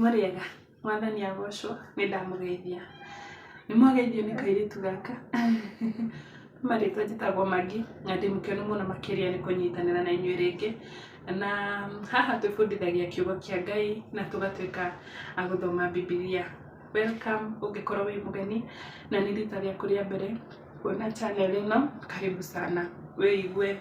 Mũrĩega? Mwathani agocwo, nĩ ndamũgeithia. Nĩ mwageithio nĩ kairĩtu gaka? Marĩtwa njĩtagwo Maggie na ndĩ mũkenu mũno makĩria nĩ kũnyitanĩra na inyuĩ rĩngĩ. Na haha twĩbundithagia kiugo kĩa Ngai na tũgatuĩka a gũthoma Bibilia. Welcome ũngĩkorwo wĩ mũgeni na nĩ rita rĩaku rĩa mbere kuona channel ĩno, karibu sana. Wĩigue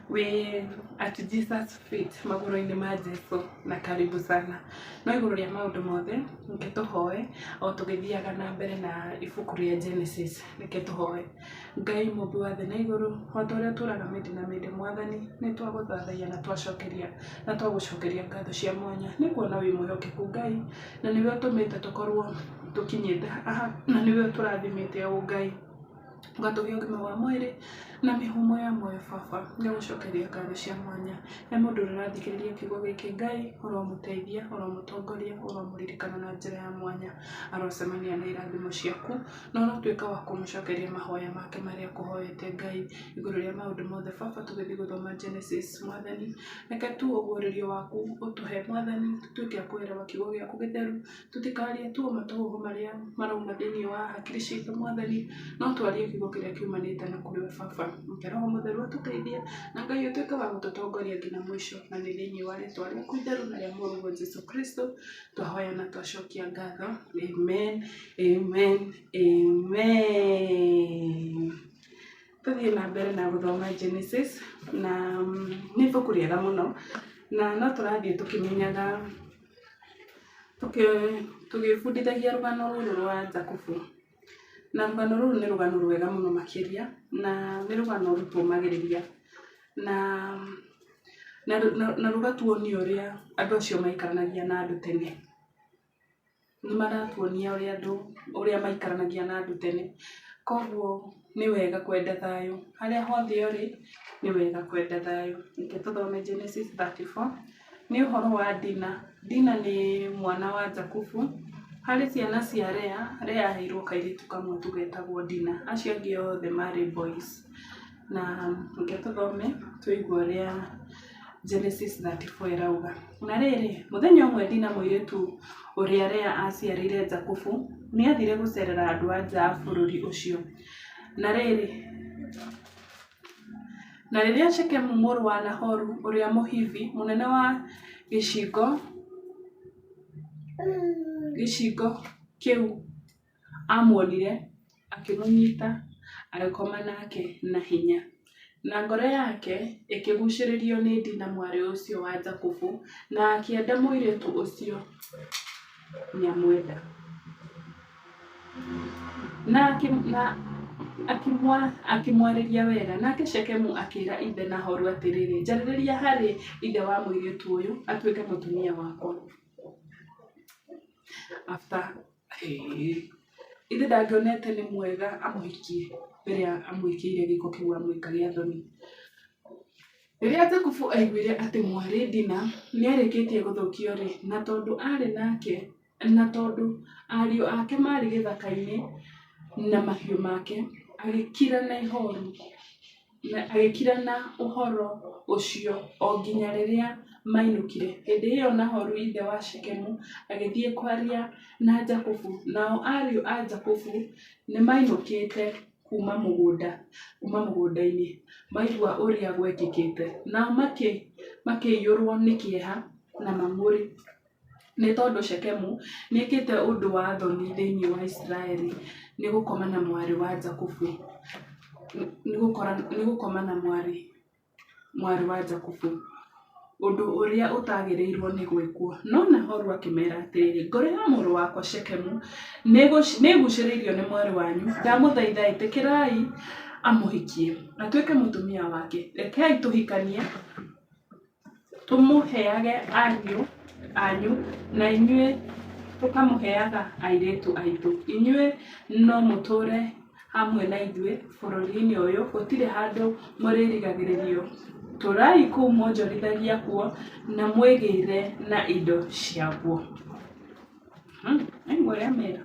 wĩ at Jesus feet, magũrũ-inĩ ma Jesu na karibu sana. No igũrũ rĩa maũndũ mothe, reke tũhoe o tũgĩthiaga na mbere na ibuku rĩa Genesis. Reke tũhoe. Ngai mũmbi wa thĩ na igũrũ, o ta ũrĩa ũtũraga mĩndĩ na mĩndĩ Mwathani, nĩ twagũthathaiya na twacokeria na twagũcokeria ngatho cia mwanya nĩ kuona wĩ mwĩhokeku Ngai, na nĩwe ũtũmĩte tũkorwo tũkinyĩte haha, na nĩwe ũtũrathimĩte ũũ Ngai. Ũgatũhe ũgima wa mwĩrĩ na mĩhũmũ ya muoyo baba, ngagũcokeria ngatho cia mwanya. He mũndũ ũrĩa ũrathikĩrĩria kiugo gĩkĩ Ngai, ũromũteithia, ũromũtongoria, ũromũririkana na njĩra ya mwanya. Arocemania na irathimo ciaku, na ũrotuĩka wa kũmũcokeria mahoya make marĩa akũhoete Ngai. Igũrũ rĩa maũndũ mothe baba tũgĩthiĩ gũthoma Genesis Mwathani, reke tu ũguũrĩrio waku ũtũhe Mwathani, tũtuĩke a kũerewa kiugo gĩaku gĩtheru. Tũtikarie tu o matũhũhũ marĩa marauma thĩinĩ wa hakiri citũ Mwathani, no twarie kiugo kĩrĩa kiumanĩte na kũrĩ we Baba. Reke Roho Mũtheru atũteithie na Ngai ũtuĩke wa gũtũtongoria nginya mũico, na nĩ thĩinĩ wa rĩtwa rĩaku itheru na rĩa Mũrũguo Jesũ Kristo twahoya na twacokia ngatho. Amen, amen, amen. Tũthiĩ na mbere na gũthoma Genesis, na nĩ ibuku rĩega mũno, na no tũrathiĩ tũkĩmenyaga Tũgĩbundithagia rũgano rũrũ rwa Jakubu, na rũgano rũrũ nĩ rũgano rwega mũno makĩria, na nĩ rũgano rũtũmagĩrĩria na rũgatuonia ũrĩa andũ acio maikaranagia na andũ tene. Nĩ maratuonia ũrĩa andũ, ũrĩa maikaranagia na andũ tene, koguo nĩ wega kwenda thayũ, harĩa hothe ũrĩ nĩ wega kwenda thayũ. Reke tũthome Genesis 34. Nĩ ũhoro wa Dina. Dina nĩ mwana wa Jakubu. Harĩ ciana cia Lea, Lea aheirwo kairĩtu kamwe tu getagwo Dina, acio angĩ othe marĩ boys. Na reke tũthome tũigue ũrĩa Genesis 34 ĩrauga. Na rĩrĩ, mũthenya ũmwe Dina mũirĩtu ũrĩa Lea aaciarĩire Jakubu, nĩ aathire gũceerera andũ-a-nja a bũrũri ũcio. Na rĩrĩ, Na rĩrĩa Shekemu mũrũ wa Nahoru ũrĩa Mũhivi, mũnene wa gĩcigo kĩu aamuonire, akĩmũnyita, agĩkoma nake na hinya. Na ngoro yake ĩkĩgucĩrĩrio nĩ Dina mwarĩ ũcio wa Jakubu, na akĩenda mũirĩtu ũcio nĩamwenda. Na akĩmwarĩria wega. Nake Shekemu akĩĩra ithe Nahoru atĩrĩ, Njarĩrĩria harĩ ithe wa mũirĩtu ũyũ atuĩke mũtumia wakwa. After ithe ndangĩonete nĩ mwega amũhikie mbere ya amwĩkĩire gĩko kĩu amwĩka gĩa thoni. Rĩrĩa Jakubu aiguire atĩ mwarĩ Dina nĩarĩkĩtie gũthũkio-rĩ, na tondũ aarĩ nake Na tondũ ariũ ake maarĩ gĩthaka-inĩ na mahiũ make, agĩkira na ihooru, agĩkira na ũhoro ũcio o nginya rĩrĩa maainũkire. Hĩndĩ ĩyo Nahoru ithe wa Shekemu agĩthiĩ kwaria na Jakubu, nao ariũ a Jakubu nĩmainũkĩte kuuma mũgũnda, kuuma mũgũnda-inĩ, maigua ũrĩa gwekĩkĩte. Nao makĩiyũrũo nĩ kĩeha na mang'ũrĩ. Nĩ tondũ Shekemu nĩekĩte ũndũ wa thoni thĩinĩ wa Isiraeli nĩ gũkoma na mwarĩ wa Jakubu, nĩ gũkoma na mwarĩ, mwarĩ wa Jakubu, ũndũ ũrĩa ũtaagĩrĩirwo nĩ gwĩkwo. No Nahoru akĩmeera atĩrĩ, Ngoro ya mũrũ wakwa Shekemu nĩĩguucĩrĩirio nĩ mwarĩ wanyu, ndamũthaitha ĩtĩkĩrai amũhikie, atuĩke mũtumia wake. Rekei tũhikanie. Tũmũheage ariũ anyu, na inyuĩ tũkamũheaga airĩtu aitũ. Inyuĩ no mũtũũre hamwe na ithuĩ bũrũri-inĩ ũyũ, gũtirĩ handũ mũrĩrigagĩrĩrio. Tũũrai kũu mwonjorithagia kuo, na mwĩgĩre na indo ciakuo. Nĩaigua ũrĩa amera?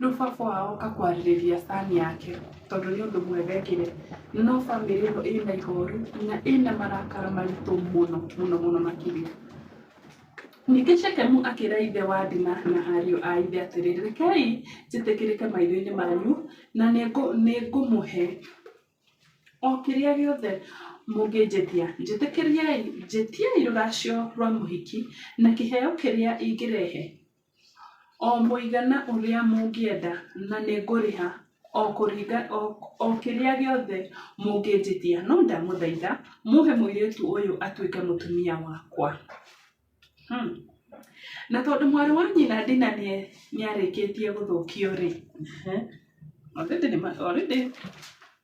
Rĩu baba wao oka kwarĩrĩria son yake tondũ nĩ ũndũ mwega ekire, no bamĩrĩ ĩno ĩna ihoru na ĩna marakara maritũ mũno mũno mũno makĩria. Ningĩ Shekemu akĩĩra ithe wa Dina na ariũ a ithe atĩrĩ, Rekei njĩtĩkĩrĩke maitho-inĩ manyu, na nĩngũmũhe o kĩrĩa gĩothe mũngĩnjĩtia. Njĩtĩkĩriai, njĩtiai rũracio rwa mũhiki na kĩheo kĩrĩa ingĩrehe, o mũigana ũrĩa mũngĩenda, na nĩngũrĩha o kĩrĩa gĩothe mũngĩnjĩtia. No ndamũthaitha mũhe mũirĩtu ũyũ atuĩke mũtumia wakwa. Na tondũ mwarĩ wa nyina Dina nĩarĩkĩtie gũthũkio-rĩ, already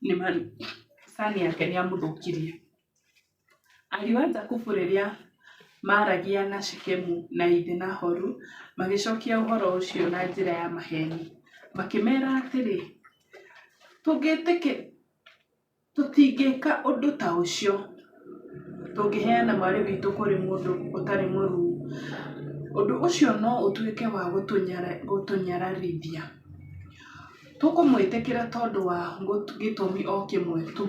nĩ son yake nĩamũthũkirie. Ariũ a Jakubu rĩrĩa maaragia na Shekemu na ithe na Horu, magĩcokia ũhoro ũcio na njĩra ya maheeni. Makĩmeera atĩrĩ, Tũtingĩka ũndũ ta ũcio, tũngĩheana mwarĩ witũ kũrĩ mũndũ ũtarĩ mũruu. Ũndũ ũcio no ũtuĩke wa gũtũnyararithia. Tũkũmwĩtĩkĩra tondũ wa gĩtũmi o kĩmwe tu,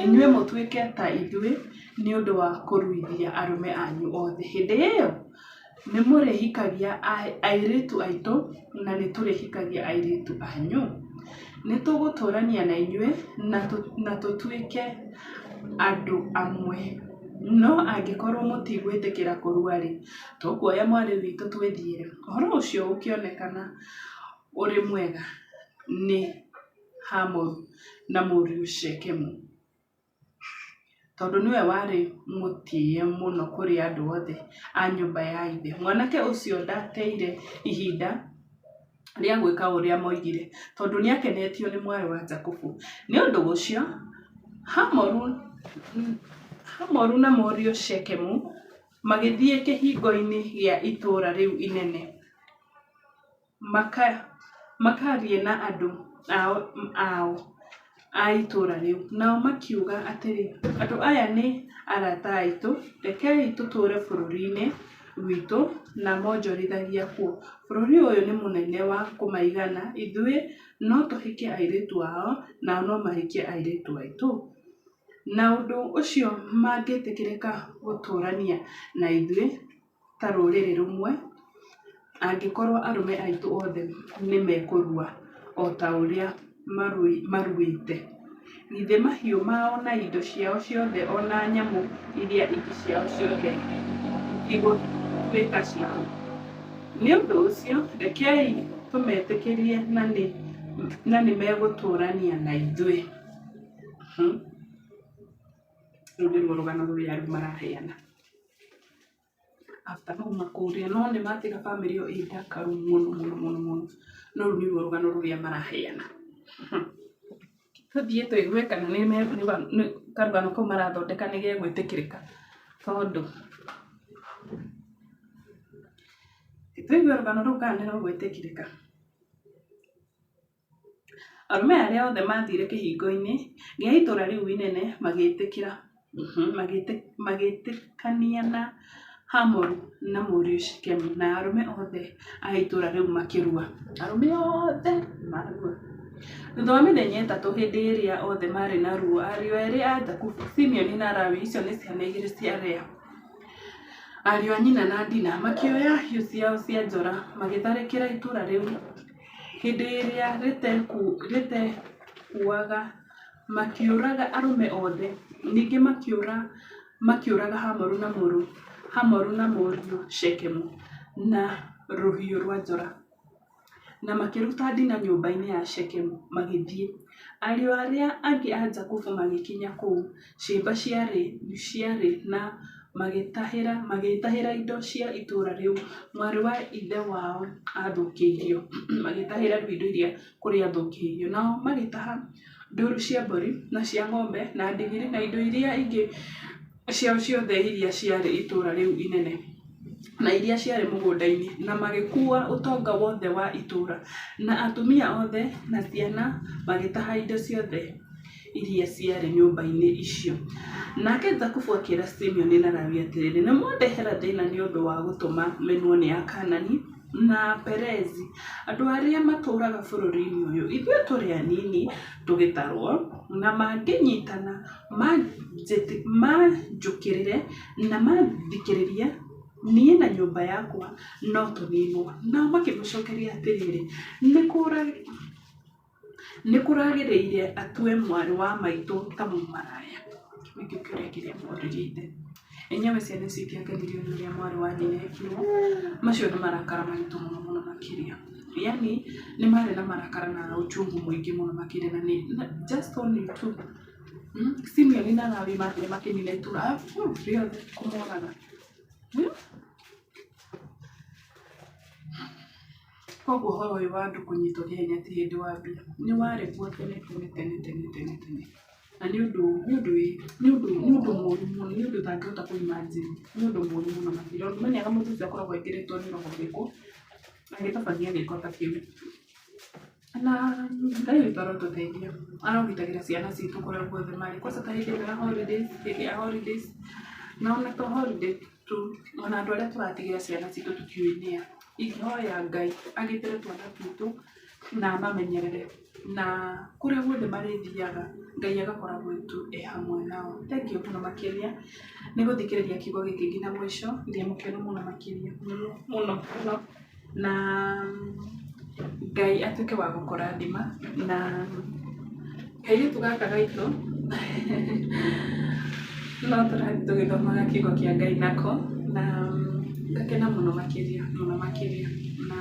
inyuĩ mũtuĩke ta ithuĩ nĩ ũndũ wa kũruithia arũme anyu othe. Hĩndĩ ĩyo nĩ mũrĩhikagia airĩtu aitũ na nĩ tũrĩhikagia airĩtu anyu. Nĩ tũgũtũũrania na inyuĩ na tũtuĩke andũ amwe. No angĩkorũo mũtigwĩtĩkĩra kũrua-rĩ, tũkuoya mwarĩ witũ twĩthiĩre. Ũhoro ũcio ũkĩonekana ũrĩ mwega nĩ Hamoru na mũriũ Shekemu, tondũ nĩwe warĩ mũtĩe mũno kũrĩ andũ othe a nyũmba ya ithe. Mwanake ũcio ndaateire ihinda rĩa gwĩka ũrĩa moigire, tondũ nĩakenetio nĩ mwarĩ wa Jakubu. Nĩ ũndũ ũcio Hamoru na mũriũ Shekemu magĩthiĩ kĩhingo-inĩ gĩa itũũra rĩu inene. Makaarie na andũ ao a itũũra rĩu. Nao makiuga atĩrĩ, Andũ aya nĩ arata aitũ, rekei tũtũũre bũrũri-inĩ witũ na monjorithagie kuo. Bũrũri ũyũ nĩ mũnene wa kũmaigana, ithuĩ no tũhikie airĩtu ao, nao no mahikie airĩtu aitũ. Na ũndũ ũcio mangĩtĩkĩrĩka gũtũũrania na ithuĩ ta rũrĩrĩ rũmwe, angĩkorũo arũme aitũ othe nĩ mekũrua o ta ũrĩa maruĩte. Githĩ mahiũ mao na indo ciao ciothe o na nyamũ iria ingĩ ciao ciothe itigũtuĩka citũ? Nĩ ũndũ ũcio, rekei tũmetĩkĩrie na nĩ megũtũũrania na ithuĩ. Rũu nĩruo rũgano rũrĩa rĩu maraheana. After mauma kũrĩa no nĩ matiga bamĩrĩ ĩyo ĩ ndakaru mũno mũno mũno mũno, no rũu nĩruo rũgano rũrĩa maraheana. Tũthiĩ tũigue kana nĩ karũgano kau marathondeka nĩ gegwĩtĩkĩrĩka, tondũ tũigue rũgano rũu kana nĩ rũgwĩtĩkĩrĩka. Arũme arĩa othe maathire kĩhingo-inĩ gĩa itũũra rĩu inene magĩtĩkania na Hamoru na mũriũ Shekemu, na arũme othe a itũũra rĩu makĩrua. Arũme othe marua. Thutha wa mĩthenya ĩtatũ, hĩndĩ ĩrĩa othe maarĩ na ruo, ariũ erĩ a Jakubu, Simeoni na Lawi, icio nĩ ciana igĩrĩ cia Lea, ariũ a nyina na Dina, makĩoya hiũ ciao cia njora magĩtharĩkĩra itũũra rĩu. Hĩndĩ ĩrĩa rĩtekuaga, makĩũraga arũme othe. Ningĩ makĩũraga Hamoru na mũriũ Shekemu na rũhiũ rwa njora, na makĩruta Dina nyũmba-inĩ ya Shekemu magĩthiĩ. Ariũ arĩa angĩ a Jakubu magĩkinya kũu ciimba ciarĩ na magĩĩtahĩra indo cia itũũra rĩu mwarĩ wa ithe wao aathũkĩirio, magĩĩtahĩra rĩu indo iria kũrĩa aathũkĩirio. Nao magĩtaha ndũũru cia mbũri na cia ng'ombe na ndigiri na indo iria ingĩ ciao ciothe iria ciarĩ itũũra rĩu inene na iria ciarĩ mũgũnda-inĩ, na magĩkuua ũtonga wothe wa itũũra, na atumia othe na ciana magĩtaha indo ciothe iria ciarĩ nyũmba-inĩ icio. Nake Jakubu akĩra Simeoni na Lawi atĩrĩ, Nĩ mwandehera thĩna nĩ ũndũ wa gũtũma menwo nĩ Akaanani na Aperezi, andũ arĩa matũũraga bũrũri-inĩ ũyũ. Ithuĩ tũrĩ anini tũgĩtarũo, na mangĩnyitana manjũkĩrĩre na mathikĩrĩrie, Niĩ na nyũmba yakwa no tũninwo. Nao makĩmũcokeria atĩrĩrĩ, nĩ kũragĩrĩire atue mwarĩ wa maitũ ta mũmaraya? Kĩu nĩkĩo kĩũria kĩrĩa moririe ithe. Enyewe ciana icio itiakenirio nĩ ũrĩa mwarĩ wa nyina ekirwo, macio nĩ marakara maritũ mũno mũno makĩria. Yani nĩ marĩ na marakara na uchungu mũingĩ mũno makĩria na nĩ just only two. Simeoni na Lawi mathire makĩnina itũra rĩothe kũmoraga. Koguo ũhoro ũyũ wa andũ kũnyitwo kĩa hinya ti hĩndĩ wambia, nĩ warĩ kuo tene tene tene tene tene tene. Na nĩ ũndũ nĩ ũndũ nĩ ũndũ nĩ ũndũ mũru mũno, nĩ ũndũ ũtangĩhota kũ imagine, nĩ ũndũ mũru mũno makĩria. Tondũ ndũmenyaga mũndũ ũcio akoragwo aingĩrĩtwo nĩ roho ũrĩkũ, agĩtabania gĩko ta kĩu. Na Ngai witũ arotũteithia, arogitagĩra ciana citũ kũrĩa guothe marĩ, kwanza ta hĩndĩ ĩno ya holidays, hĩndĩ ya holidays, na ona to holiday tu, ona andũ arĩa tũratigĩra ciana citũ tũtiũĩ nĩa. Ingĩhoya Ngai agitĩre twana twitũ na amamenyerere na kũrĩa guothe marĩthiaga Ngai agakoragwo tu e hamwe nao. Thengiũ mũno makĩria nĩ gũthikĩrĩria kiugo gĩkĩ nginya mũico, ndĩ mũkenu mũno makĩria mũno mũno mũno na Ngai atuĩke wa gũkũrathima na kairĩtu gaka gaitũ no tũrathiĩ tũgĩthomaga kiugo kĩa Ngai nako na ngakena mũno makĩria mũno makĩria na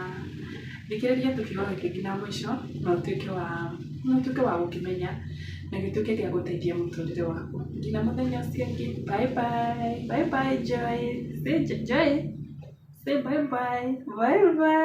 thikĩrĩria tu kiugo gĩkĩ nginya mũico na ũtuĩke wa na ũtuĩke wa gũkĩmenya na gĩtuĩke gĩa gũteithia mũtũrĩre waku nginya mũthenya ũcio ũngĩ. Bye bye, bye bye Joy, say Joy, say bye bye, bye bye.